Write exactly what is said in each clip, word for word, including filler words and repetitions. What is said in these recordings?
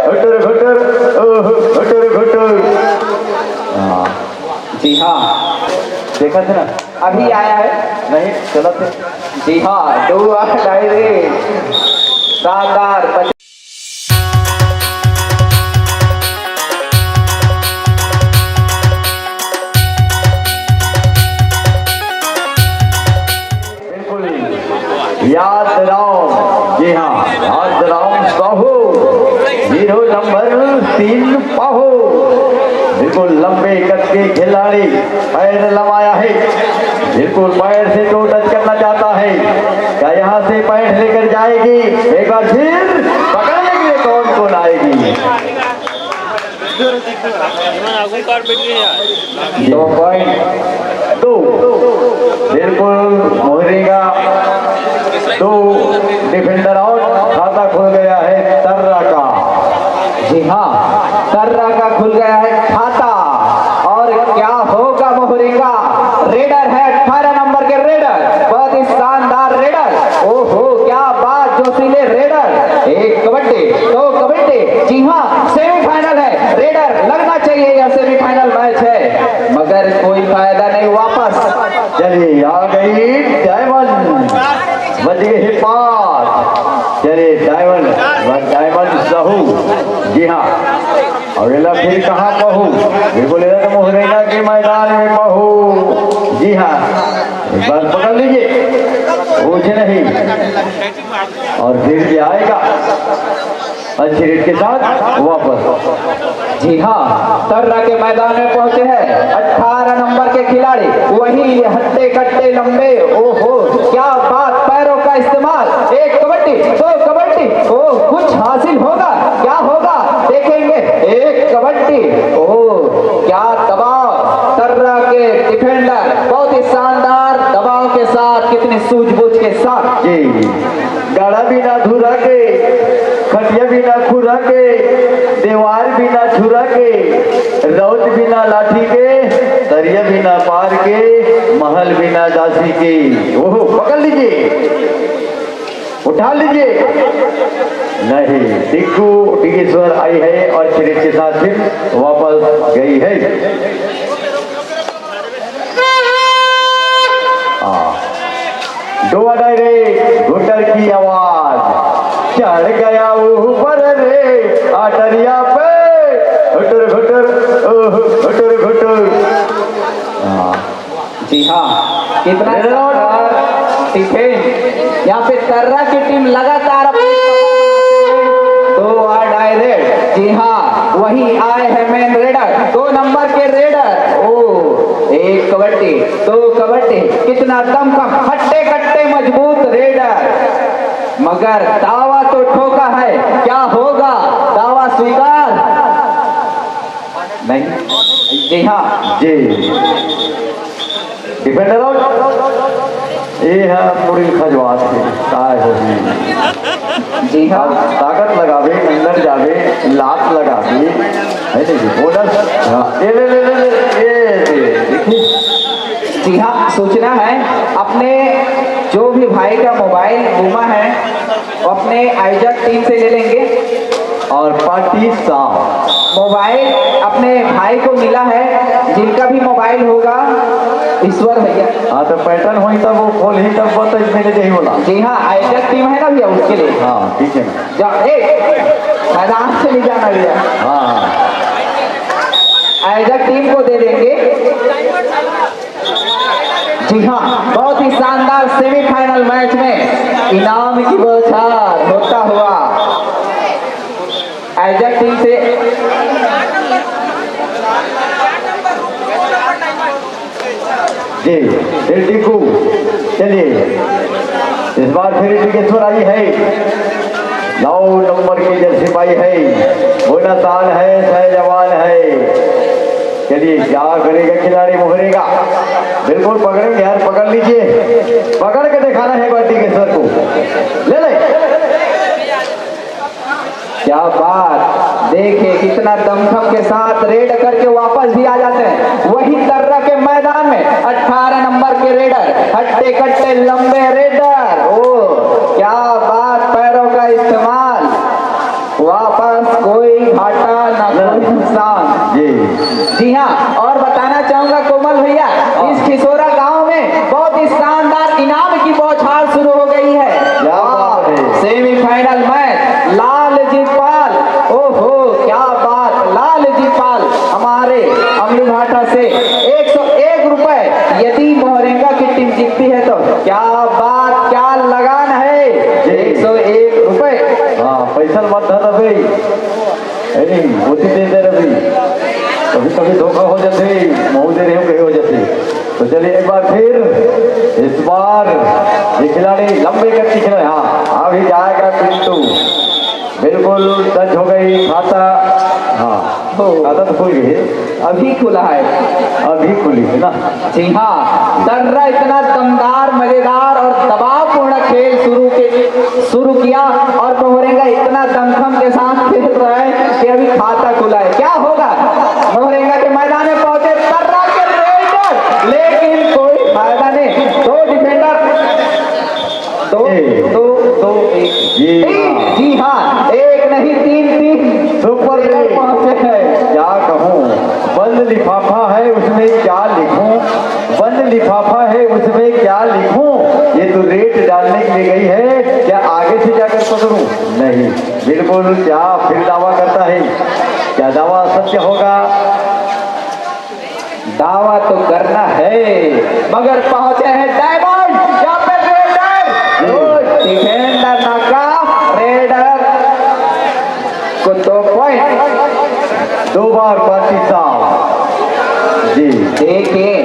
घुटुर घुटुर, ओह, घुटुर घुटुर। हाँ। जी हाँ, देखा थे ना? अभी आया है। नहीं, चला थे। जी हाँ, दो आठ आए रे। शानदार। बिल्कुल। याद राम, जी हाँ, याद राम साहू, हीरो नंबर तीन पाहू। बिल्कुल लंबे कद के खिलाड़ी, पैर लंबाया है, बिल्कुल पैर से दो टच करना चाहता है। क्या यहाँ से पॉइंट लेकर जाएगी? एक बार फिर पकड़ने के लिए कौन कौन आएगी? दो पॉइंट। दो। बिल्कुल मोहरेगा। दो डिफेंडर आउट। खाता खुल गया है तर्रा का। जी हाँ, तर्रा का खुल गया है खाता। और क्या होगा मोहरेगा? रेडर है, अठारह नंबर के रेडर। बहुत ही शानदार रेडर। ओहो, क्या बात, जोशीले रेडर। एक कबड्डी, दो कबड्डी। जी हाँ, सेमीफाइनल है। रेडर, लगना चाहिए, यह सेमीफाइनल मैच है, मगर कोई फायदा नहीं। वापस चलिए, आ गई डायमंड, बज गई पास। चलिए, डायमंड, डायमंड साहू। जी हाँ, अगला फिर कहाँ पाहू? बिल्कुल, इधर तो मोहरेगा के मैदान में पाहू। जी हाँ, एक बार पकड़ लीजिए, कुछ नहीं। और फिर भी आएगा अच्छी रेड के साथ वापस। जी हाँ, तर्रा के मैदान में पहुंचे हैं अठारह नंबर के खिलाड़ी, वही हट्टे कट्टे लंबे। ओहो, क्या बात, पैरों का इस्तेमाल। एक कबड्डी, दो कबड्डी। ओह, कुछ हासिल होगा, क्या होगा, देखेंगे। एक कबड्डी। ओह, क्या दबाव। तर्रा के डिफेंडर बहुत ही शानदार दबाव के साथ, कितनी सूझबूझ के साथ। जी। गाड़ा बिना धुरा के, खटिया बिना खुरा के, देवार बिना छुरा के, रौत बिना लाठी के, दरिया बिना पार के, महल बिना दासी के। ओहो, पकड़ लीजिए, उठा लीजिए। नहीं, टिक्कू टिकेश्वर आई है और क्रेट के साथ फिर वापस गई है। हाँ। डोवा डायरेक्ट घुटर की आवाज, चढ़ गया ऊपर रे अटरिया पे, घुटर घुटर, ओह, घुटर घुटर। हाँ। जी हाँ, कितना रेड आउट। शानदार डिफेंस। यहाँ पे तर्रा की टीम लगातार अपनी दो आर डायरेक्ट। जी हाँ, वही आए हैं मेन रेडर, दो नंबर के रेडर। ओ, एक कबड्डी, दो कबड्डी, कितना दमखम, हट्टे कट्टे मजबूत रेडर। मगर दावा तो ठोका है, क्या होगा दावा स्वीकार? नहीं। जी हाँ। जी। Defender out. ये है मुड़ी खजवात है, काय होही। जी हाँ। अब ताकत लगाबे, अंदर जाबे, लात लगाबे, है नहीं? बोनस। हाँ, ये ले, ले, ले, ले, ये, ये, देखिए। जी हाँ, सूचना है, अपने जो भी भाई का मोबाइल गुमा है, वो अपने आयोजक टीम से ले लेंगे। और पार्टी साफ। मोबाइल अपने भाई को मिला है, जिनका भी मोबाइल होगा, ईश्वर भैया। हाँ, तो पैटर्न होई तब वो खोल ही तब वो तो इसमें ले जाही बोला। जी हाँ, आयोजक टीम है ना भैया, उसके लिए। हाँ, ठीक है ना। जा, ए, मैदान से नहीं जाना भैया। हाँ, हाँ। आयोजक टीम को दे देंगे। जी हाँ, बहुत ही शानदार सेमीफाइनल मैच में इनाम की बौछार होता हुआ आयोजक टीम से। जी, दिल टीकू, चलिए, इस बार फिर टिकेश्वर आई है, नौ नंबर की जर्सी पाई है, बोनस आन है, सह जवान है। चलिए, क्या करेगा खिलाड़ी, मोहरेगा? बिल्कुल पकड़ेंगे यार, पकड़ लीजिए, पकड़ के दिखाना है एक बार टिकेश्वर को। ले ले। क्या बात, देखिए कितना दमखम के साथ रेड करके वापस भी आ जाते हैं। वही तर्रा के मैदान में अठारह नंबर के रेडर, हट्टे कट्टे लंबे रेडर। ओ, क्या बात, पैरों का इस्तेमाल। वापस कोई घाटा ना कोई नुकसान। जी। जी हाँ, और बताना चाहूंगा कोमल भैया, हाँ। इस खिसोरा गांव में बहुत ही शानदार इनाम की बौछार शुरू हो गई है। क्या बात है। सेमीफाइनल मैच लाल जीतपाल, ओहो क्या बात, लाल जीतपाल हमारे अमली भाटा से एक सौ एक रुपए, यदि मोहरेंगा की टीम जीतती है तो क्या बात, क्या लगान है। जी। एक सौ एक रुपए। हाँ, पैसा मत धर अबे। नहीं, वो तो दे दे रवि। कभी कभी धोखा हो जाते, महू दे रहे हो, कहीं हो जाते। तो चलिए एक बार फिर, इस बार ये खिलाड़ी लंबे कद की खिलाड़ी, हाँ, अभी जाएगा पिंटू। बिल्कुल टच हो गई खाता। हाँ, खाता तो खुल गई। अभी खुला है। अभी खुली है ना। जी हाँ, तर्रा इतना दमदार, मजेदार और दबावपूर्ण खेल शुरू के शुरू किया और मोहरेंगा इतना दमखम के साथ खेल रहा है कि अभी खाता खुला है। क्या होगा? मोहरेंगा के मैदान में पहुंचे तर्रा के रेडर, लेकिन कोई फायदा नहीं। दो डिफेंडर, दो, दो, दो, एक। जी हाँ। जी हाँ, एक नहीं, तीन, तीन सुपर रेडर पहुंचे हैं। क्या कहूँ, बंद लिफाफा है, उसमें क्या लिखूं? बंद लिफाफा है, उसमें क्या लिखूं? ये तो रेट डालने के लिए गई है, क्या आगे से जाकर पकड़ूं? नहीं, बिल्कुल। क्या फिर दावा करता है? क्या दावा सत्य होगा? दावा तो करना है, मगर पहुंचे हैं डायमंड या फिर रेडर। डिफेंडर नाका, रेडर को दो पॉइंट। दो बार पांती साहब। जी। देखिए,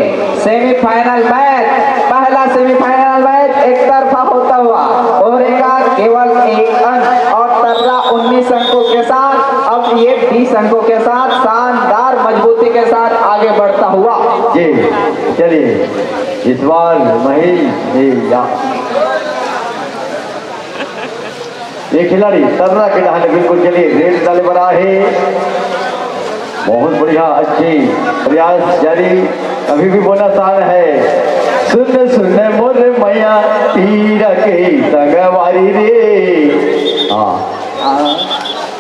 सेमीफाइनल मैच, पहला सेमीफाइनल मैच एक तरफा होता हुआ, ओरेगा केवल एक अंक और तर्रा उन्नीस अंकों के साथ, अब ये बीस अंकों के साथ शानदार मजबूती के साथ आगे बढ़ता हुआ। जी, चलिए, इस बार महेश, ये या ये खिलाड़ी तर्रा के डहान बिल्कुल चलिए, रेड डाले बना है। बहुत बढ़िया, अच्छी प्रयास जारी, अभी भी बोनस आ रहा है। सुन सुन मोर मैया, पीरा के संगवारी रे। हाँ,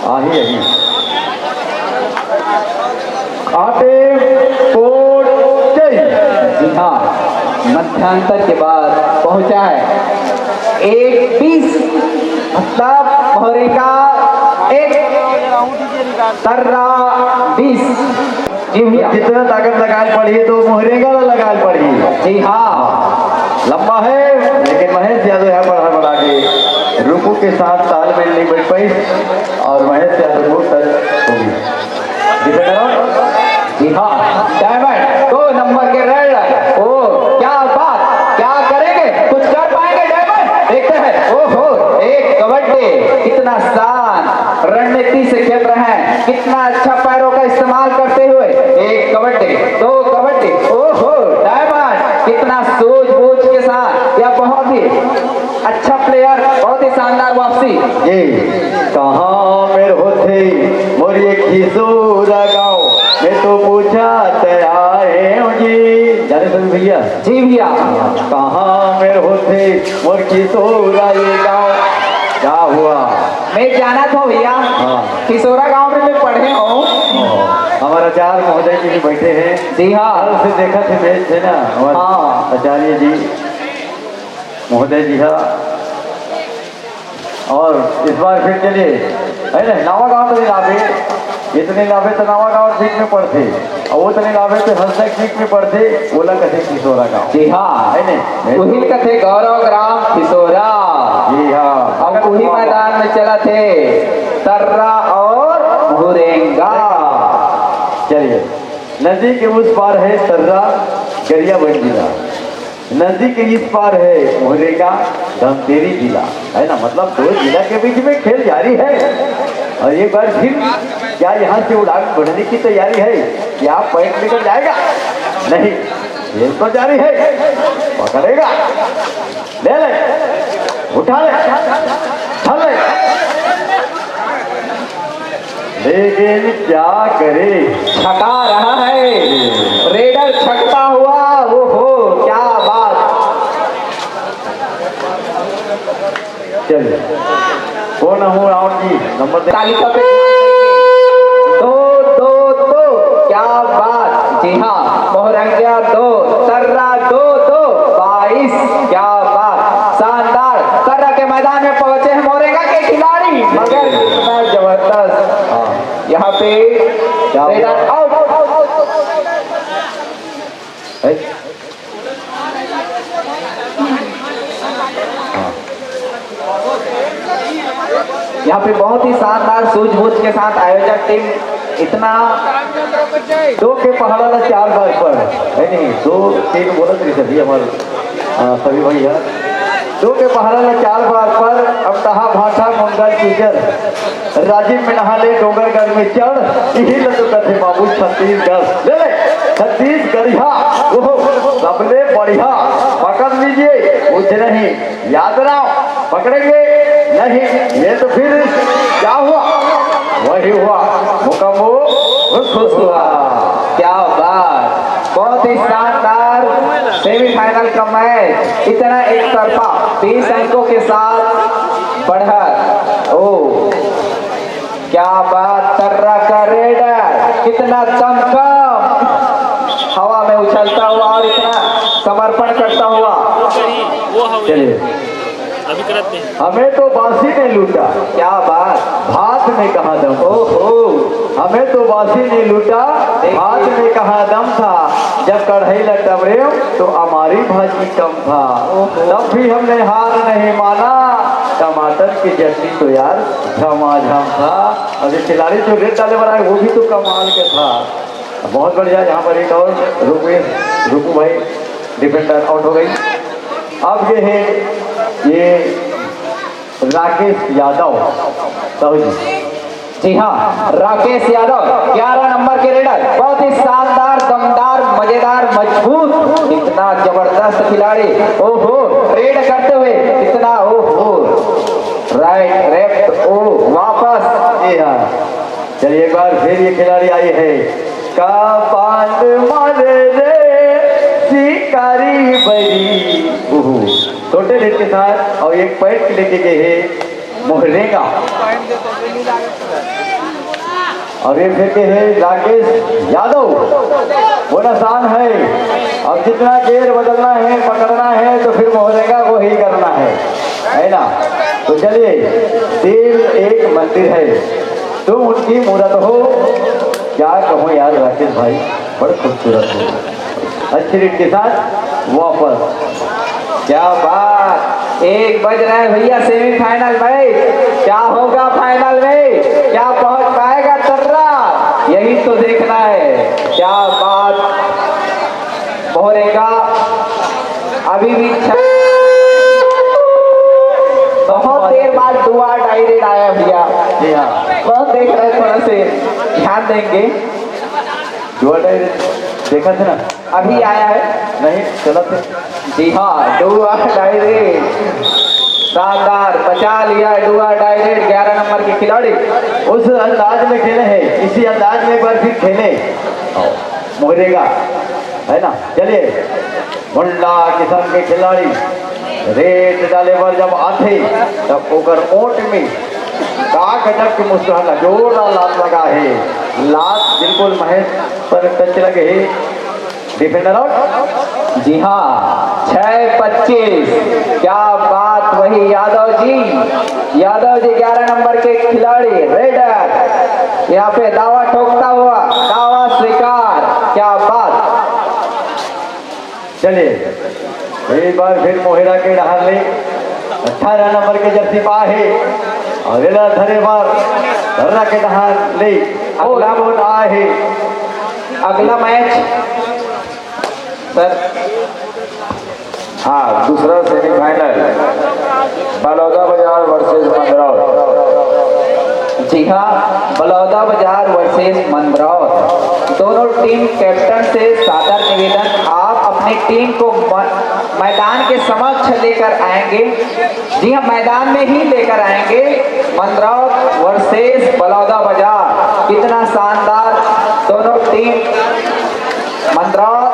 आही, आही। आटे कोट जय। जी हाँ, मध्यांतर के बाद पहुंचा है एक बीस, मतलब मोहरेंगा एक, तर्रा बीस। जी भैया। जितना ताकत लगाए पड़ी तो मोहरेंगा ला लगाए पड़ी। जी हाँ। लंबा है, लेकिन महेश यादव यहाँ पर हड़बड़ा के रुकू के साथ तालमेल नहीं बैठ पाई और महेश यादव को टच हो गई। Defender out. जी हाँ, डायमंड दो नंबर के रेडर। ओ, क्या बात, क्या करेंगे, कुछ कर पाएंगे डायमंड? देखते हैं। ओहो, एक कबड्डी, कितना शान, रणनीति से खेल रहे हैं, कितना अच्छा पैरों का इस्तेमाल करते हुए। एक कबड्डी, दो कबड्डी, ओहो, डायमंड कितना सूझबूझ के साथ, या बहुत ही अच्छा प्लेयर, बहुत ही शानदार वापसी। ये कहाँ मेर होथे मोर ये खिसोरा गाँव, मैं तो पूछा तया है जी। जाने सभी भैया। जी भैया। कहाँ मेर होथे मोर खिसोरा ये गाँव? क्या हुआ? मैं जाना था भैया। हाँ। खिसोरा गांव में मैं पढ़े हूँ। हमारा आचार्य महोदय जी भी बैठे हैं। जी हाँ। कल से देखा थे, मैच थे ना, हमारे हाँ। आचार्य जी महोदय जी हा। और इस बार फिर चलिए, है ना, नवा गांव तो नहीं लावे, इतने लावे तो नवा गांव ठीक में पड़ते, और वो तो नहीं लावे तो हंसक ठीक में पड़ते, ओला कथे खिसोरा गांव। जी हाँ। है नहीं? उहिल कथे गौरव ग्राम खिसोरा। जी हाँ। अब उही मैदान में चला थे तर्रा और भुरेंगा। चलिए, नदी के उस पार है तर्रा, गरियाबंद जिला। नदी के इस पार है मोहरेगा, धमतेरी जिला, है ना? मतलब दो जिला के बीच में खेल जारी है। और एक बार फिर क्या यहाँ से उड़ान भरने की तैयारी है? क्या पॉइंट लेकर जाएगा? नहीं, खेल तो जारी है। पकड़ेगा, ले ले, उठा ले, धर ले। लेकिन क्या करे? छका रहा है, रेडर छकता हुआ। ओहो, क्या बात। चलिए, कौन हूँ राउंड जी, नंबर दे। तालिका पे यहाँ पे क्या हुआ? मैदान आउट। है? यहाँ पे बहुत ही शानदार सूझबूझ के साथ आयोजक टीम इतना दो के पहाड़ा ला चार बार पर, है नहीं, दो तीन बोलत रही सभी हमारे, आ, सभी भैया। दो के पहाड़ा ला चार बार पर अब तहा भाठा मुंडा टीचर राजिम में नहा ले, डोंगरगढ़ में चढ़, इही ल तो कथे बाबू छत्तीसगढ़। ले ले, छत्तीसगढ़िया, वो सबले बढ़िया, पकड़ लीजिए, कुछ नहीं, याद रहो, पकड़ेंगे नहीं, ये तो फिर क्या हुआ, वही हुआ, मुकम्मो खुश हुआ। क्या बात, बहुत ही शानदार सेमीफाइनल का मैच, इतना एक तरफा, बीस अंकों के साथ बढ़त। ओ, क्या बात, तर्रा का रेडर, कितना दमखम, हवा में उछलता हुआ और इतना समर्पण करता हुआ। वो हवे। चलिए, अभी करत नहीं। हमें तो बासी ने लूटा, क्या बात, भात में कहाँ दम। ओहो, हमें तो बासी ने लूटा, भात में कहाँ दम था। जब कढ़ाई लटम रहे हो तो हमारी भाजी कम था, तब भी हमने हार नहीं माना। टमाटर की चटनी तो यार झमाझम था। और ये खिलाड़ी जो रेड डाले वाला है, वो भी तो कमाल के था। बहुत बढ़िया। यहाँ पर एक और रुपेश, रुकू भाई, डिफेंडर आउट हो गई। अब ये है, ये राकेश यादव, साहू जी। जी हाँ, राकेश यादव, ग्यारह नंबर के रेडर, बहुत ही शानदार, दमदार, मजेदार, मजबूत, इतना जबरदस्त खिलाड़ी। ओहो, रेड करते हुए इतना, ओहो, राइट, लेफ्ट, ओ, वापस। जी हाँ, चलिए, एक बार फिर ये खिलाड़ी आई है। का पान मारे रे शिकारी बड़ी, ओहो, छोटे लेट के साथ और एक पैंट लेके गए हैं मोहरेगा। और ये फिर के है राकेश यादव, बोनस आन है। अब जितना गेयर बदलना है, पकड़ना है, तो फिर मोहरेगा को ही करना है, है ना? तो चलिए, दिल एक मंदिर है, तुम उनकी मूरत हो। क्या कहूँ यार राकेश भाई, बड़े खूबसूरत हो, अच्छी रीत के साथ वापस। क्या बात, एक बज रहा है भैया सेमीफाइनल मैच, क्या होगा फाइनल में, क्या पहुंच पाएगा तर्रा, यही तो देखना है। क्या बात, मोहरेगा अभी भी छ-, बहुत देर बाद डुआ डाई रेड आया भैया, जी हाँ, बहुत देख रहे, थोड़ा से ध्यान देंगे। डुआ डाई रेड देखा थे ना? अभी आया है। नहीं, गलत है। जी हाँ, डुआ डाई रेड, शानदार, बचा लिया डुआ डाई रेड, ग्यारह नंबर के खिलाड़ी। उस अंदाज में खेले हैं, इसी अंदाज में एक बार फिर खेले मोहरेगा, है ना? चलिए, मुंडा किस्म के खिलाड़ी रेड डाले बर जब आथे, तब ओकर ओट में का गजब के मुस्कुराहट, जोरदार लात लगा है। लात बिल्कुल महेश पर टच लगे है। Defender out. जी हाँ, छह पच्चीस। क्या बात, वही यादव जी, यादव जी ग्यारह नंबर के खिलाड़ी रेडर, यहाँ पे दावा ठोकता हुआ, दावा स्वीकार। क्या बात। चलिए, एक बार फिर मोहरेगा के डहार ले अठारह नंबर के जर्सी पा है और एला धरे बार धर्रा के डहार ले अगला बोल आ है। अगला मैच सर, हाँ, दूसरा सेमीफाइनल बलौदा बाजार वर्सेस मंदरौर। जी हाँ, बलौदा बाजार वर्सेस मंदरौर। दोनों टीम कैप्टन से सादर निवेदन, आप अपनी टीम को म-, मैदान के समक्ष लेकर आएंगे। जी हाँ, मैदान में ही लेकर आएंगे। मंदरौर वर्सेस बलौदा बाजार, कितना शानदार दोनों टीम। मंदरौर